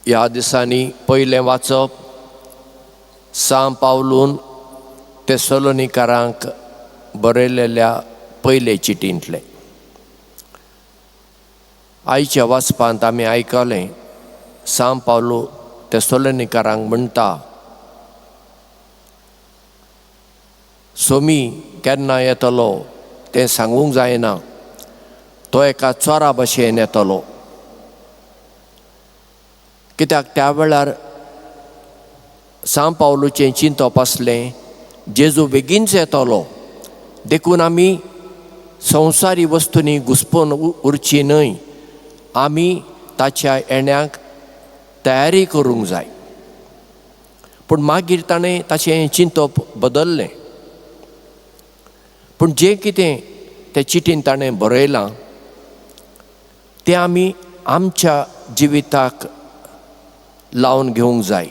ह्या दिसांनी पयलें वाचप सां पावलून तेसलोनिकारांक बरयलेल्या पयले चिटींतलें. आयच्या वाचपांत आमी आयकलें सां पावलू तेसलोनिकारांक म्हणटा, सोमी केन्ना येतलो तें सांगूंक जायना, तो एका चोरा भशेन येतलो. कित्याक त्या वेळार सां पावलूचें चिंतप आसलें जेजू बेगीनच येतलो, देखून आमी संवसारी वस्तूंनी घुसपून उरची न्हय, आमी ताच्या येण्याक तयारी करूंक जाय. पूण मागीर ताणें ताचें चिंतप बदल्लें. पूण जें कितें ते चिटीन ताणें बरयलां तें आमी आमच्या जिविताक लावन घेवंक जाय.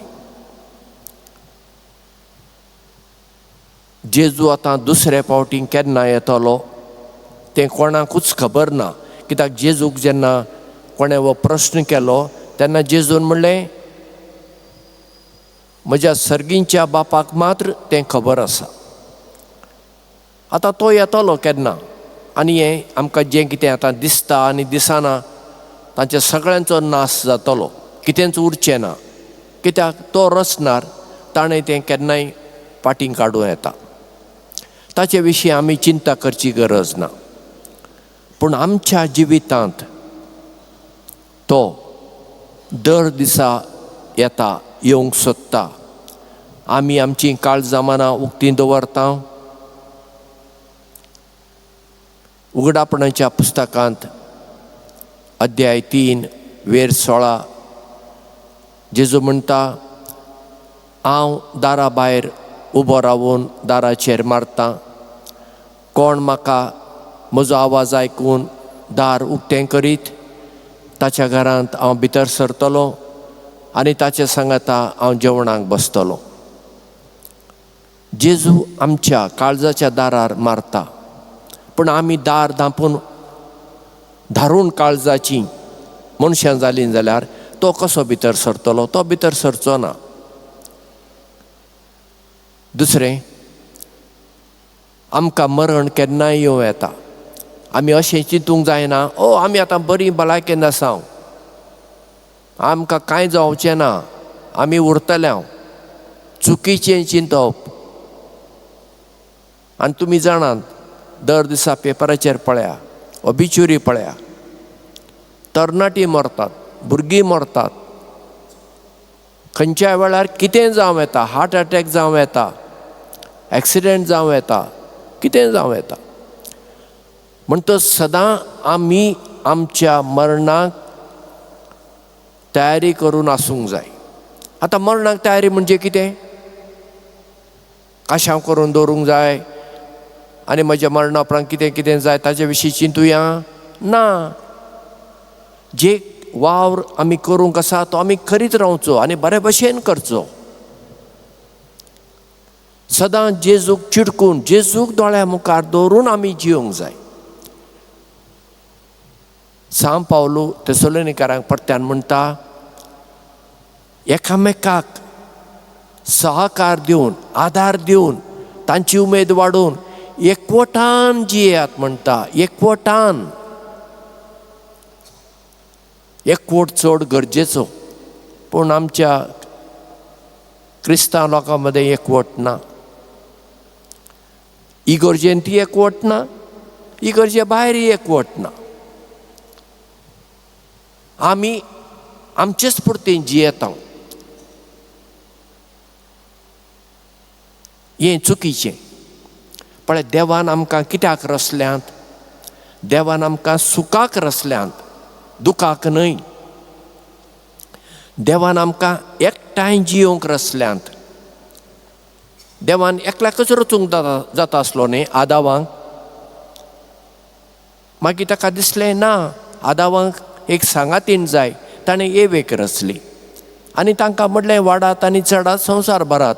जेजू आतां दुसरे फावटी केन्ना येतलो तें कोणाकूच खबर ना. कित्याक जेजूक जेन्ना कोणें हो प्रस्न केलो तेन्ना जेजून म्हणलें, म्हज्या सर्गींच्या बापाक मात्र तें खबर आसा. आतां तो येतलो केन्ना आनी हें आमकां जें कितें आतां दिसता आनी दिसना तांच्या सगळ्यांचो नाश जातलो, कितेंच उरचें ना. कित्याक तो रचणार ताणें तें केन्नाय फाटीं काडूं येता. ताचे विशीं आमी चिंता करची गरज ना. पूण आमच्या जिवितांत तो दर दिसा येता, येवंक सोदता. आमी आमची काळजां मनां उक्तीं दवरता. उगडापणाच्या पुस्तकांत अध्याय 3 वेर 16 जेजू म्हणटा, हांव दारा भायर उबो रावून दाराचेर मारतां, कोण म्हाका म्हजो आवाज आयकून दार उक्तें करीत ताच्या घरांत हांव भितर सरतलो आनी ताचे सांगाता हांव जेवणाक बसतलो. जेजू आमच्या काळजाच्या दारार मारता, पूण आमी दार धांपून धारून काळजाची मनशां जालीं जाल्यार तो कसो भितर सरतलो? तो भितर सरचो ना. दुसरें, आमकां मरण केन्नाय येवं येता. आमी अशें चिंतूंक जायना, ओ आमी आतां बरी भलायकेन आसा, आमकां कांय जावचें ना, आमी उरतले. चुकीचें चिंतप. आनी तुमी जाणात, दर दिसा पेपराचेर पळया, ऑबिच्युरी पळया, तरणाटी मरतात, भुरगीं मरतात. खंयच्याय वेळार कितें जावं येता, हार्ट अटॅक जावं येता, एक्सिडेंट जावं येता, कितें जावं येता. म्हणटच सदां आमी आमच्या मरणाक तयारी करून आसूंक जाय. आतां मरणाक तयारी म्हणजे कितें? काशांव करून दवरूंक जाय आनी म्हज्या मरणा उपरांत कितें कितें जाय ताचे विशीं चिंतुया ना. जे वावर आमी करूंक आसा तो आमी करीत रावचो आनी बरे भशेन करचो. सदां जेजूक चिडकून, जेजूक दोळ्या मुखार दवरून आमी जियोंक जाय. सां पावलू तेसलोनिकारांक परत्यान म्हणटा, एकामेकाक सहकार दिवन, आदार दिवन, तांची उमेद वाडोवन एकवटान जियेयात म्हणटा. एकवटान. एकवट चड गरजेचो, पूण आमच्या क्रिस्तांव लोकां मदें एकवट ना. इगर्जेन ती एकवट ना, इगर्जे भायरय एकवट ना. आमी आमचेच पुरतें जियेता, हें चुकीचें. पळय, देवान आमकां कित्याक रचल्यांत? देवान आमकां सुखाक रचल्यांत, दुखाक न्हय. देवान आमकां एकठांय जियोंक रचल्यांत. देवान एकल्याकच रचूंक जाता आसलो न्ही आदावांक. मागीर ताका दिसलें ना, आदावांक एक सांगातीन जाय, ताणें एवेक रचली आनी तांकां म्हणलें वाडात आनी चडात, संवसार भरात.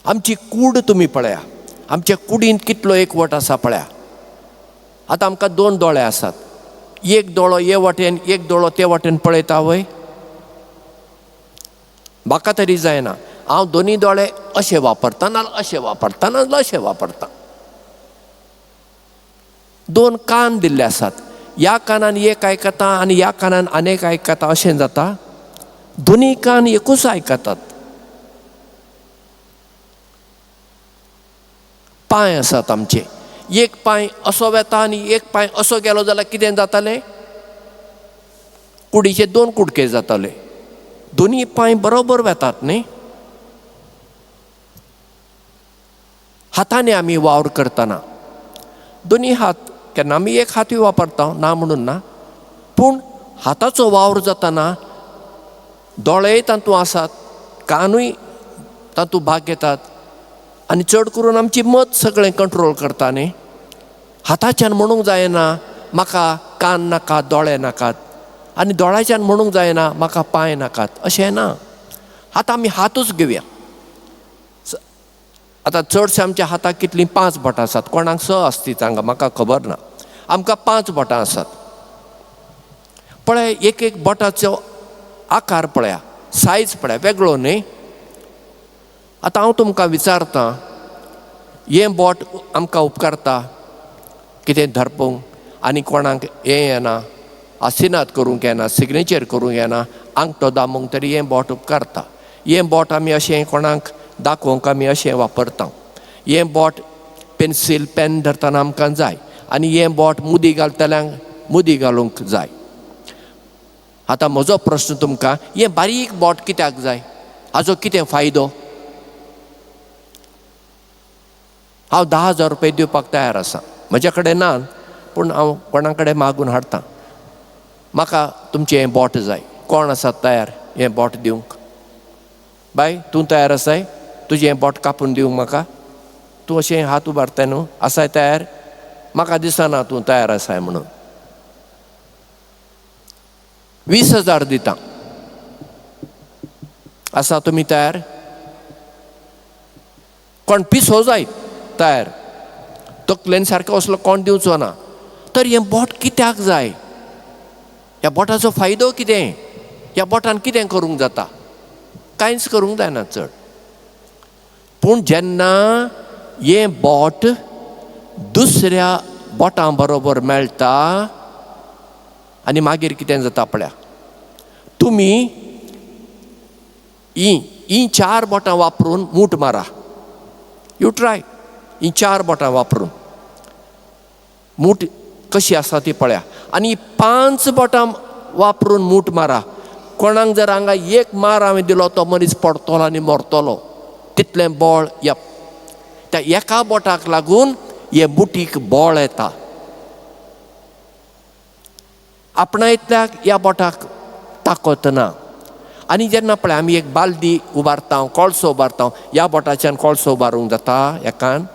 आमची कूड तुमी पळया, आमच्या कुडींत कितलो एकवट आसा पळया. आतां आमकां 2 दोळे आसात, एक दोळो हे वाटेन एक दोळो ते वाटेन पळयता वय? म्हाका तरी जायना. हांव दोनी दोळे अशें वापरता नाल्यार अशें वापरता नाल्यार अशें वापरता. दोन कान दिल्ले आसात, ह्या कानान एक आयकता आनी ह्या कानान आनेक आयकता अशें जाता. दोनी कान एकूच आयकतात. पांय आसात आमचे, एक पांय असो वेता आनी एक पांय असो गेलो जाल्यार कितें जातालें? कुडीचे दोन कुडके जाताले. दोनी पांय बरोबर वेतात न्ही. हातांनी आमी वावर करतना दोनी हात, केन्ना आमी एक हातूय वापरता ना म्हणून ना, पूण हाताचो वावर जातना दोळेय तातूंत आसात, कानूय तातूंत भाग घेतात आनी चड करून आमची मत सगळें कंट्रोल करता न्ही. हाताच्यान म्हणूंक जायना म्हाका कान नाका दोळे नाकात, आनी दोळ्याच्यान म्हणूंक जायना म्हाका पांय नाकात, अशें ना. आतां आमी हातूच घेवया. आतां चडशे आमच्या हाताक कितलीं 5 बोटां आसात, कोणाक 6 आसतीत हांगा म्हाका खबर ना. आमकां 5 बोटां आसात. पळय एक एक बोटाचो आकार पळया, सायज पळया, वेगळो न्ही. आतां हांव तुमकां विचारतां, हें बोट आमकां उपकारता कितें धरपूंक आनी कोणाक हें येना, आसिनाद करूंक येना, सिग्नेचर करूंक येना, आंगठो दामूंक तरी हें बोट उपकारता. हें बोट आमी अशें कोणाक दाखोवंक आमी अशें वापरता. हें बोट पेन्सील पेन धरतना आमकां जाय आनी हें बोट मुदी घालतल्यांक मुदी घालूंक जाय. आतां म्हजो प्रस्न तुमकां, हें बारीक बोट कित्याक जाय? हाजो कितें फायदो? हांव 10,000 रुपये दिवपाक तयार आसा, म्हज्या कडेन ना पूण हांव कोणा कडेन मागून हाडटा. म्हाका तुमचें हें बोट जाय. कोण आसा तयार हें बोट दिवंक? बाय तूं तयार आसाय तुजें हें बोट कापून दिवंक म्हाका? तूं अशें हात उबारताय न्हू, आसाय तयार? म्हाका दिसना तूं तयार आसाय म्हणून. 20,000 दिता, आसा तुमी तयार? कोण पिसो जायत तयार, तकलेन सारको असलो कोण दिवचो ना. तर हें बोट कित्याक जाय? ह्या बोटाचो फायदो कितें? ह्या बोटान कितें करूंक जाता? कांयच करूंक जायना चड. पूण जेन्ना हें बोट दुसऱ्या बोटां बरोबर मेळटा आनी मागीर कितें जाता पळया, तुमी ही 4 बोटां वापरून मूठ मारा. You try. ही 4 बोटां वापरून मूठ कशी आसा ती पळया, आनी 5 बोटां वापरून मूठ मारा. कोणाक जर हांगा एक मार हांवें दिलो तो मनीस पडटलो आनी मरतलो, तितलें बळ या त्या एका बोटाक लागून हे मुठीक बळ येता. आपणा इतल्याक ह्या बोटाक ताकत ना. आनी जेन्ना पळय आमी एक बालदी उबारता, कोळसो उबारता, ह्या बोटाच्यान कोळसो उबारूंक जाता एकान,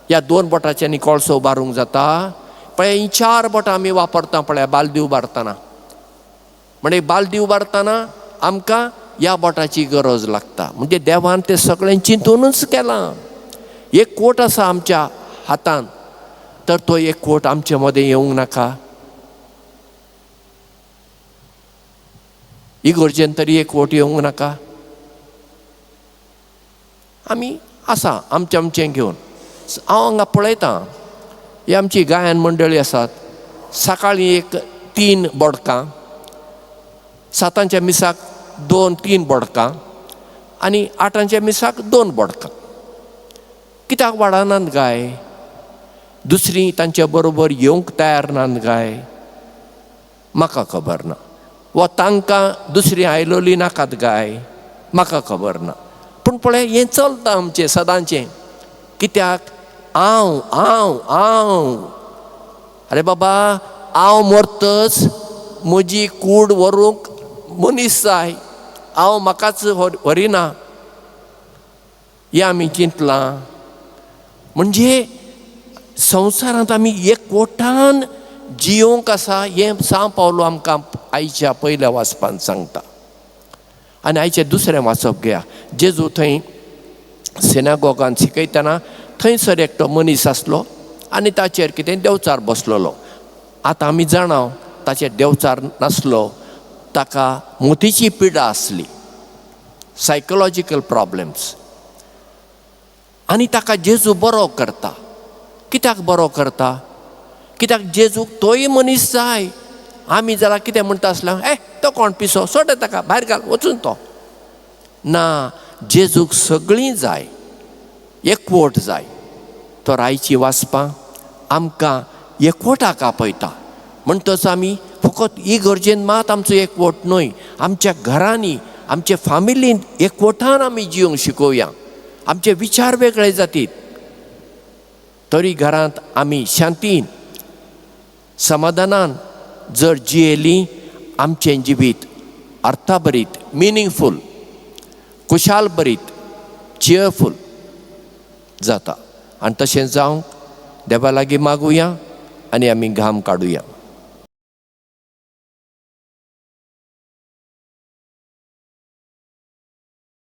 ह्या 2 बोटाच्यानी कोळसो उबारूंक जाता. पळय ही 4 बोटां आमी वापरता पळय बालदी उबारतना. म्हणजे बालदी उबारतना आमकां ह्या बोटाची गरज लागता. म्हणजे देवान तें सगळें चिंतूनच केलां. एक कोट आसा आमच्या हातान, तर तो एक कोट आमचे मदें येवंक नाका? इगोर्जेन तरी एक वोट येवंक नाका? आमी आसा आमचें आमचें घेवन. हांव हांगा पळयतां, ही आमची गायन मंडळी आसात, सकाळीं एक 3 बोडकां, 7 मिसाक 2-3 बोडकां आनी 8 मिसाक 2 बोडकां. कित्याक वाडनात गाय? दुसरी तांचे बरोबर येवंक तयार नात गाय? म्हाका खबर ना. वा तांकां दुसरी आयलोली नाकात गाय? म्हाका खबर ना. पूण पळय हें चलता आमचें सदांचें. कित्याक? हांव हांव हांव. अरे बाबा, हांव मरतच म्हजी कूड व्हरूंक मनीस जाय, हांव म्हाकाच व्हरिना, हें आमी चिंतलां. म्हणजे संवसारांत आमी एकवटान जियोंक आसा हें सांव पावलो आमकां आयच्या पयल्या वाचपान सांगता. आनी आयचें दुसरें वाचप घेया. जेजू थंय सिनागोगान शिकयतना थंयसर एकटो मनीस आसलो आनी ताचेर कितें देवचार बसलेलो. आतां आमी जाणा ताचे देंवचार नासलो, ताका मोतीची पिडा आसली, सायकोलॉजिकल प्रॉब्लम्स. आनी ताका जेजू बरो करता. कित्याक बरो करता? कित्याक जेजूक तोय मनीस जाय. आमी जाल्यार कितें म्हणटा आसलो, ए तो कोण पिसो, सोड ताका, भायर घाल, वचून तो. ना, जेजूक सगळीं जाय, एकवट जाय. तर आयची वाचपां आमकां एकवटाक आपयता. म्हणटच आमी फकत इगर्जेन मात आमचो एकवट न्हय, आमच्या घरांनी, आमच्या फामिलींत एकवटान आमी जिवंक शिकोवया. आमचे विचार वेगळे जातीत तरी घरांत आमी शांतीन समाधानान जर जियेलीं, आमचें जिवीत अर्थाभरीत, मिनींगफूल, खुशाल भरीत, चियरफूल जाता. आनी तशें जावंक देवा लागीं मागुया आनी आमी घाम काडुया.